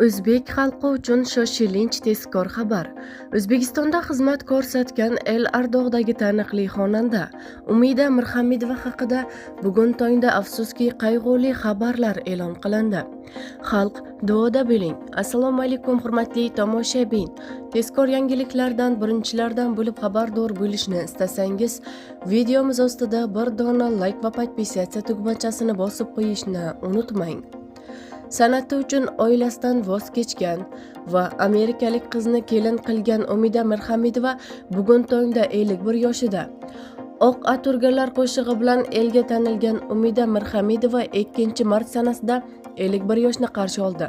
O'zbek xalqi uchun shoshilinch tezkor xabar. O'zbekistonda xizmat ko'rsatgan El Ardog'dagi taniqli xonanda Umida Mirhamidova haqida bugun tongda afsuski qayg'uli xabarlar e'lon qilindi. Xalq duoda bo'ling. Assalomu alaykum, hurmatli tomoshabin. Tezkor yangiliklardan birinchilardan bo'lib xabardor bo'lishni istasangiz, videomiz ostida bir dona like va подписаться tugmachasini bosib qo'yishni unutmang. San'ati uchun oilasidan voz kechgan va amerikalik qizni kelin qilgan Umida Mirhamidova bugun tongda 51 yoshida. Oq atirgullar qo'shig'i bilan elga tanilgan Umida Mirhamidova 2 mart sanasida 51 yoshni qarshi oldi.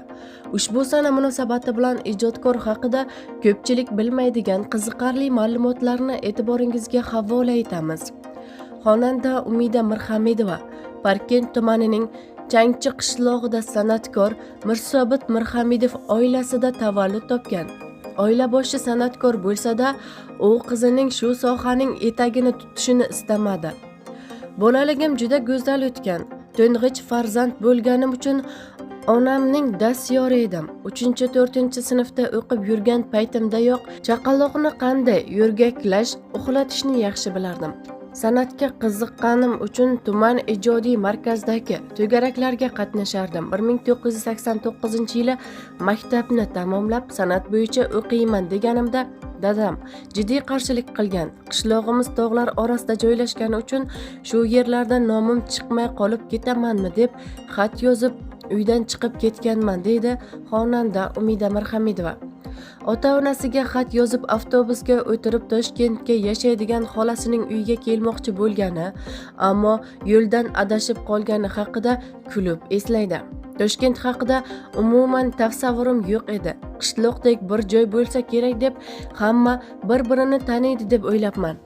Ushbu sana munosabati bilan ijodkor haqida ko'pchilik bilmaydigan qiziqarli ma'lumotlarni e'tiboringizga havola etamiz. Xonanda Umida Mirhamidova Parkent tumanining Changchi qishlog'ida san'atkor Mirsobit Mirhamidov oilasida tavallud topgan. Oila boshi san'atkor bo'lsa-da, u qizining shu sohaning etagini tutishini istamadi. Bolaligim juda go'zal o'tgan. To'ng'ich farzand bo'lganim uchun onamning dastyori edim. 3-4-sinfda o'qib yurgan paytimdayoq chaqaloqni qanday yo'rgaklash, uxlatishni yaxshi bilardim. San'atga qiziqqanim uchun tuman ijodiy markazdagi to'garaklarga qatnashardim. 1989-yili maktabni tamomlab, san'at bo'yicha o'qiyman deganimda dadam jiddiy qarshilik qilgan. Qishlog'imiz tog'lar orasida joylashgani uchun shu yerlarda nomim chiqmay qolib ketamanmi deb xat yozib uydan chiqib ketganman, deydi xonanda Umida Mirhamidova. Ota-onasiga xat yozib avtobusga o'tirib Toshkentga yashaydigan xolasining uyiga kelmoqchi bo'lgani, ammo yo'ldan adashib qolgani haqida kulib eslaydi. Toshkent haqida umuman tasavvurim yo'q edi. Qishloqdek bir joy bo'lsa kerak deb, hamma bir-birini taniydi deb o'ylabman.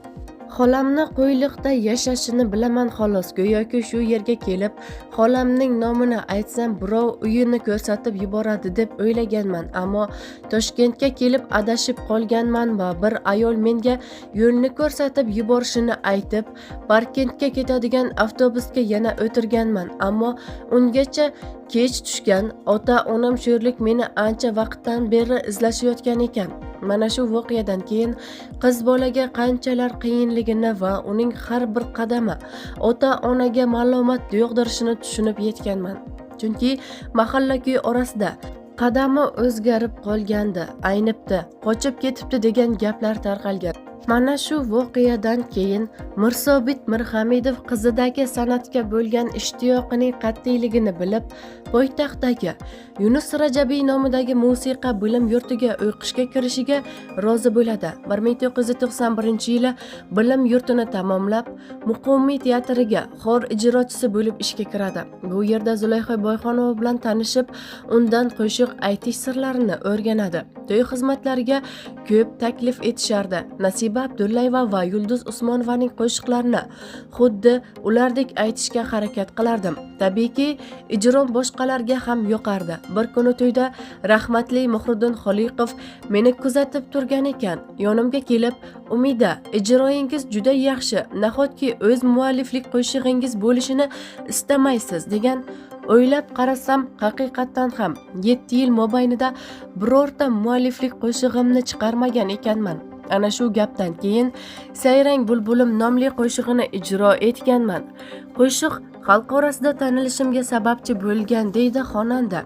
Xolamni Qo'yliqda yashashini bilaman xolos. Go'yoki shu yerga kelib, xolamning nomini aytsam birov uyini ko'rsatib yuboradi deb o'ylaganman. Ammo Toshkentga kelib adashib qolganman va bir ayol menga yo'lni ko'rsatib yuborishini aytib, Parkentga ketadigan avtobusga yana o'tirganman. Ammo ungacha kech tushgan, ota-onam sho'rlik meni ancha vaqtdan beri izlashayotgan ekan. Mana shu voqeadan keyin qiz bolaga qanchalar qiyinligini va uning har bir qadami ota-onaga malomat yog'dirishini tushunib yetganman. Chunki mahalla-kuy orasida qadami o'zgarib qolgandi, aynibdi, qochib ketibdi degan gaplar tarqalgan. Mana shu voqeadan keyin Mirsobit Mirhamidov qizidagi san'atga bo'lgan ishtiyoqining qat'iyligini bilib, poytaxtdagi Yunus Rajabiy nomidagi musiqa bilim yurtiga o'qishga kirishiga rozi bo'ladi. 1991-yili bilim yurtini tamomlab, Muqimiy teatriga xor ijrochisi bo'lib ishga kiradi. Bu yerda Zulayho Boyxonova bilan tanishib, undan qo'shiq aytish sirlarini o'rganadi. To'y xizmatlariga ko'p taklif etishardi. Nasiba Abdullayeva va Yulduz Usmonovaning qo'shiqlarini xuddi ulardek aytishga harakat qilardim. Tabiiyki, ijrom boshqalarga ham yoqardi. Bir kuni to'yda rahmatli Muhriddin Xoliqov meni kuzatib turgan ekan. Yonimga kelib, "Umida, ijroyingiz juda yaxshi. Nahotki o'z mualliflik qo'shig'ingiz bo'lishini istamaysiz?" degan. O'ylab qarasam, haqiqatdan ham 7 yil mobaynida birorta mualliflik qo'shig'imni chiqarmagan ekanman. Ana shu gapdan keyin Sayrang bulbulim nomli qo'shig'ini ijro etganman. Qo'shiq xalq orasida tanilishimga sababchi bo'lgan, deydi xonanda.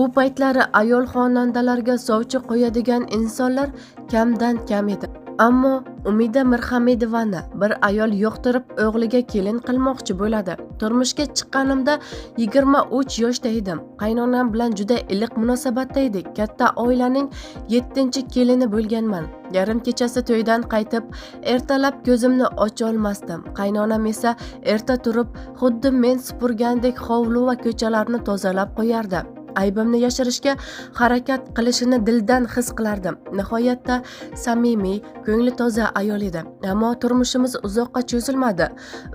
U paytlari ayol xonandalarga sovchi qo'yadigan insonlar kamdan kam edi. Ammo Umida Mirhamidovani bir ayol yoqtirib, o'g'liga kelin qilmoqchi bo'ladi. Turmushga chiqqanimda 23 yoshda edim. Qaynonam bilan juda iliq munosabatda edik. Katta oilaning 7-kelini bo'lganman. Yarim kechasi to'ydan qaytib, ertalab ko'zimni ocha olmasdim. Qaynonam esa erta turib, xuddi men supurgandek hovli va ko'chalarni tozalab qo'yardi. Aybimni yashirishga harakat qilishini dildan his qilardim. Nihoyatda samimiy, ko'ngli toza ayol edi. Ammo turmushimiz uzoqqa cho'zilmadi.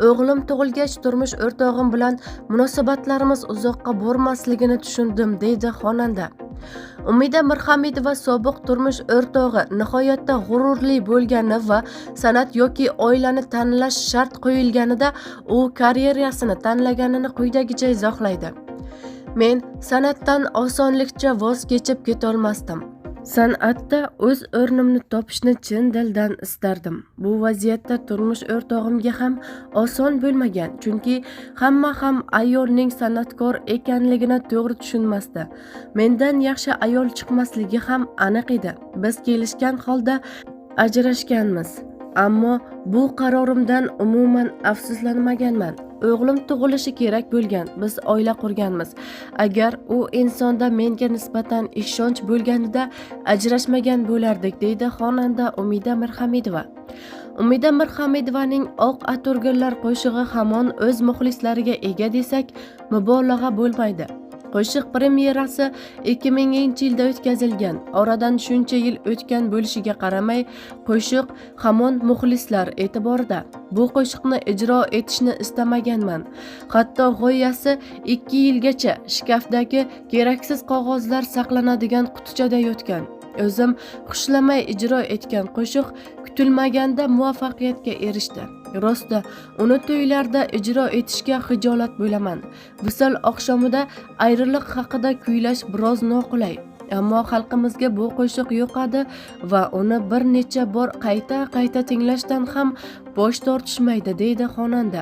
O'g'lim tug'ilgach turmush o'rtog'im bilan munosabatlarimiz uzoqqa bormasligini tushundim, deydi xonanda. Umida Mirhamidova sobiq turmush o'rtog'i nihoyatda g'ururli bo'lgani va san'at yoki oilani tanlash shart qo'yilganida u karyerasini tanlaganini quyidagicha izohlaydi. Men san'atdan osonlikcha voz kechib ketolmasdim. San'atda o'z o'rnimni topishni chin dildan istardim. Bu vaziyatda turmush o'rtog'imga ham oson bo'lmagan, chunki hamma ham ayolning san'atkor ekanligini to'g'ri tushunmasdi. Mendan yaxshi ayol chiqmasligi ham aniq edi. Biz kelishgan holda ajrashganmiz. Ammo bu qarorimdan umuman afsuslanmaganman. O'g'lim tug'ilishi kerak bo'lgan, biz oila qurganmiz. Agar u insonda menga nisbatan ishonch bo'lganida ajrashmagan bo'lardik, deydi xonanda Umida Mirhamidova. Umida Mirhamidovaning Oq atirgullar qo'shig'i hamon o'z muxlislariga ega desak, mubolag'a bo'lmaydi. Qo'shiq premyerasi 2000-yilda o'tkazilgan. Oradan shuncha yil o'tgan bo'lishiga qaramay, qo'shiq hamon muxlislar e'tiborida. Bu qo'shiqni ijro etishni istamaganman. Hatto g'oyasi 2 yilgacha shkafdagi keraksiz qog'ozlar saqlanadigan qutichada yotgan. O'zim xushlamay ijro etgan qo'shiq kutilmaganda muvaffaqiyatga erishdi. Rosti, uni to'ylarda ijro etishga xijolat bo'laman. Visol oqshomida ayriliq haqida kuylash biroz noqulay. Ammo xalqimizga bu qo'shiq yoqadi va uni bir necha bor qayta-qayta tinglashdan ham bosh tortishmaydi, deydi xonanda.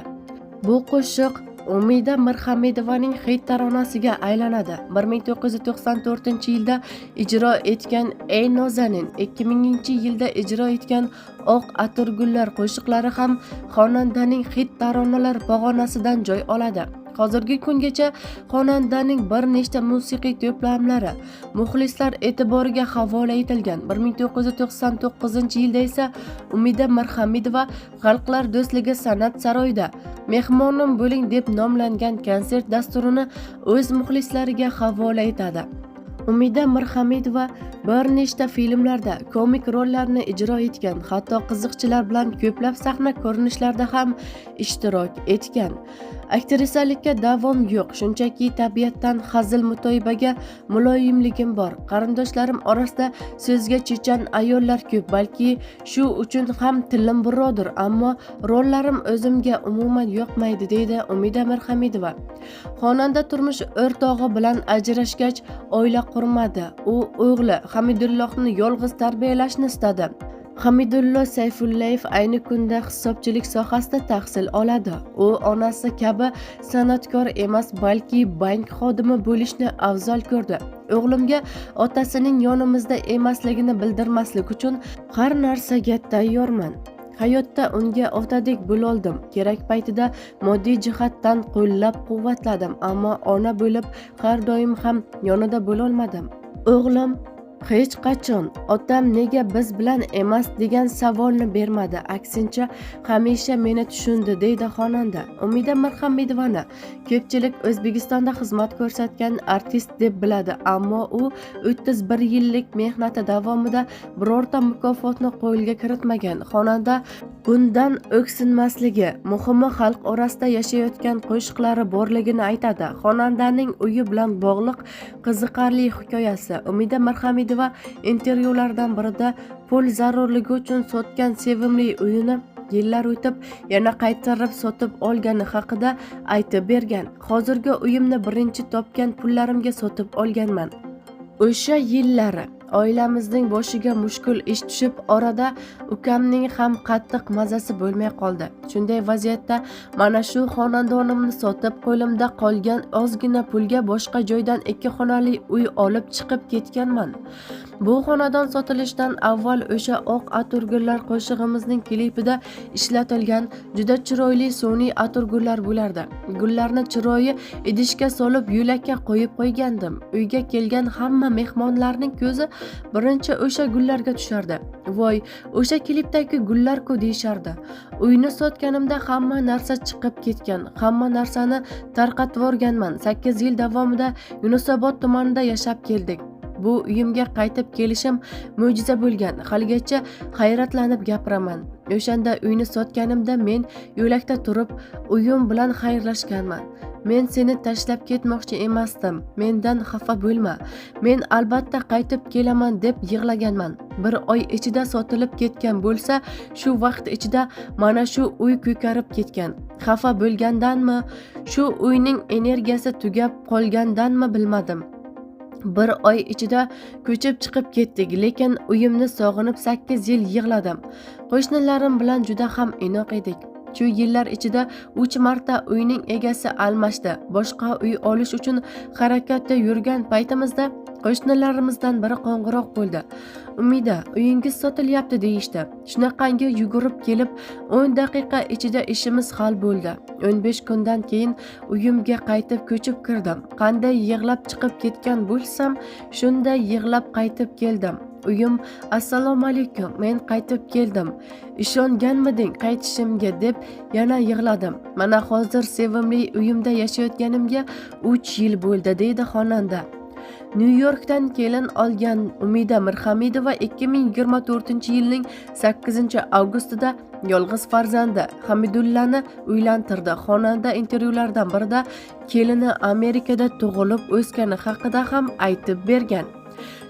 Bu qo'shiq Umida Mirhamidovaning hit taronasiga aylanadi. 1994-yilda ijro etgan Ey nozanin, 2000-yilda ijro etgan Oq atirgullar qo'shiqlari ham xonandaning hit taronalar pog'onasidan joy oladi. Hozirgi kungacha xonandaning bir nechta musiqiy to'plamlari muxlislar e'tiboriga havola etilgan. 1999-yilda esa Umida Mirhamidova Xalqlar do'stligi san'at saroyida Mehmonim bo'ling deb nomlangan konsert dasturini o'z muxlislariga havola etadi. Umida Mirhamidova bir nechta filmlarda komik rollarni ijro etgan, hatto qiziqchilar bilan ko'plab sahna ko'rinishlarida ham ishtirok etgan. Aktrisalikka da'vom yo'q, shunchaki tabiatdan hazil mutoyibaga muloyimligim bor. Qarindoshlarim orasida so'zga chechan ayollar ko'p, balki shu uchun ham tilim burrodir, ammo rollarim o'zimga umuman yoqmaydi, deydi Umida Mirhamidova. Xonanda turmush o'rtog'i bilan ajrashgach oila qurmadi. U o'g'li Hamidullohni yolg'iz tarbiyalashni istadi. Hamidullo Sayfullayev ayni kunda hisobchilik sohasida tahsil oladi. U onasi kabi san'atkor emas, balki bank xodimi bo'lishni afzal ko'rdi. O'g'limga otasining yonimizda emasligini bildirmaslik uchun har narsaga tayyorman. Hayotda unga otadek bo'loldim. Kerak paytida moddiy jihatdan qo'llab-quvvatladim, ammo ona bo'lib har doim ham yonida bo'lolmadim. O'g'lim hech qachon otam nega biz bilan emas degan savolni bermadi. Aksincha, hamisha meni tushundi, deydi xonanda. Umida Mirhamidovani ko'pchilik O'zbekistonda xizmat ko'rsatgan artist deb biladi, ammo u 31 yillik mehnati davomida birorta mukofotni qo'lga kiritmagan. Xonanda bundan o'ksinmasligi, muhimi xalq orasida yashayotgan qo'shiqlari borligini aytadi. Xonandaning uyi bilan bog'liq qiziqarli hikoyasi. Umida Mirhamidova intervyulardan birida pul zarurligi uchun sotgan sevimli uyini yillar o'tib yana qaytarib sotib olgani haqida aytib bergan. Hozirgi uyimni birinchi topgan pullarimga sotib olganman. O'sha yillari oilamizning boshiga mushkul ish tushib, orada ukamning ham qattiq mazasi bo'lmay qoldi. Shunday vaziyatda mana shu xonadonimni sotib, qo'limda qolgan ozgina pulga boshqa joydan 2 xonali uy olib chiqib ketganman. Bu xonadon sotilishidan avval o'sha Oq atirgullar qo'shig'imizning klipida ishlatilgan juda chiroyli sun'iy atirgullar bo'lardi. Gullarni chiroyi idishga solib yo'lakka qo'yib qo'ygandim. Uyga kelgan hamma mehmonlarning ko'zi birinchi o'sha gullarga tushardi. Voy, o'sha klipdagi gullar-ku deyishardi. Uyni sotganimda hamma narsa chiqib ketgan, hamma narsani tarqatvorganman. 8 yil davomida Yunusobod tumanida yashab keldik. Bu uyimga qaytib kelishim mo'jiza bo'lgan. Haligacha hayratlanib gapiraman. O'shanda uyni sotganimda men yo'lakda turib uyim bilan xayrlashganman. Men seni tashlab ketmoqchi emasdim, mendan xafa bo'lma, men albatta qaytib kelaman deb yig'laganman. Bir oy ichida sotilib ketgan bo'lsa, shu vaqt ichida mana shu uy ko'karib ketgan. Xafa bo'lgandanmi, shu uyning energiyasi tugab qolgandanmi bilmadim. Bir oy ichida ko'chib chiqib ketdik, lekin uyimni sog'inib 8 yil yig'ladim. Qo'shnilarim bilan juda ham inoq edik. Shu yillar ichida 3 marta uyning egasi almashdi. Boshqa uy olish uchun harakatda yurgan paytimizda qo'shnilarimizdan biri qo'ng'iroq bo'ldi. Umida, uyingiz sotilyapti deyishdi. Shunaqangi yugurib kelib, 10 daqiqa ichida ishimiz hal bo'ldi. 15 kundan keyin uyimga qaytib ko'chib kirdim. Qanday yig'lab chiqib ketgan bo'lsam, shunday yig'lab qaytib keldim. Uyim, assalomu alaykum, men qaytib keldim. Ishonganmiding qaytishimga deb yana yig'ladim. Mana hozir sevimli uyimda yashayotganimga 3 yil bo'ldi, deydi xonanda. Nyu-Yorkdan kelin olgan Umida Mirhamidova 2024-yilning 8-avgustida yolg'iz farzandi Hamidullani uylantirdi. Xonanda intervyulardan birida kelini Amerikada tug'ilib o'sgani haqida ham aytib bergan.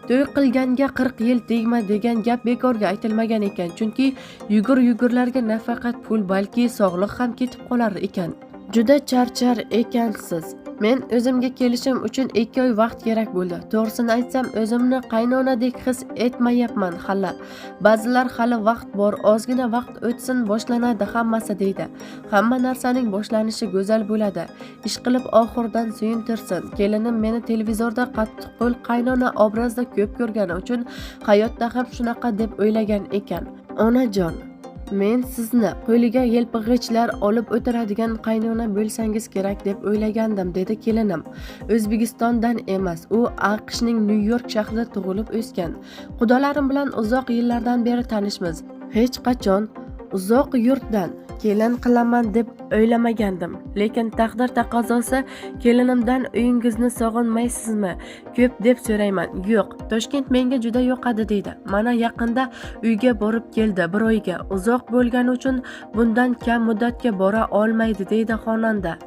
To'y qilganga 40 yil tegma degan gap bekorga aytilmagan ekan, chunki yugur-yugurlarga nafaqat pul, balki sog'liq ham ketib qolar ekan. Juda charchar ekansiz. Men o'zimga kelishim uchun 2 oy vaqt kerak bo'ldi. To'g'risini aytsam, o'zimni qaynonadek his etmayapman hali. Ba'zilar hali vaqt bor, ozgina vaqt o'tsin boshlanadi hammasi deydi. Hamma narsaning boshlanishi go'zal bo'ladi. Ishqilib oxiridan suyuntirsin. Kelinim meni televizorda qattiqqo'l qaynona obrazida ko'p ko'rgani uchun hayotda ham shunaqa deb o'ylagan ekan. Onajon, men sizni qo'liga yelpig'ichlar olib o'tiradigan qaynona bo'lsangiz kerak deb o'ylagandim, dedi kelinim. O'zbekistondan emas, u AQShning Nyu-York shahrida tug'ilib o'sgan. Qudalarim bilan uzoq yillardan beri tanishmiz. Hech qachon uzoq yurtdan kelin qilaman deb o'ylamagandim. Lekin taqdir taqozosi kelinimdan uyingizni sog'inmaysizmi ko'p deb so'rayman. Yo'q, Toshkent menga juda yoqadi deydi. Mana yaqinda uyga borib keldi bir oyga. Uzoq bo'lgani uchun bundan kam muddatga bora olmaydi, deydi xonanda.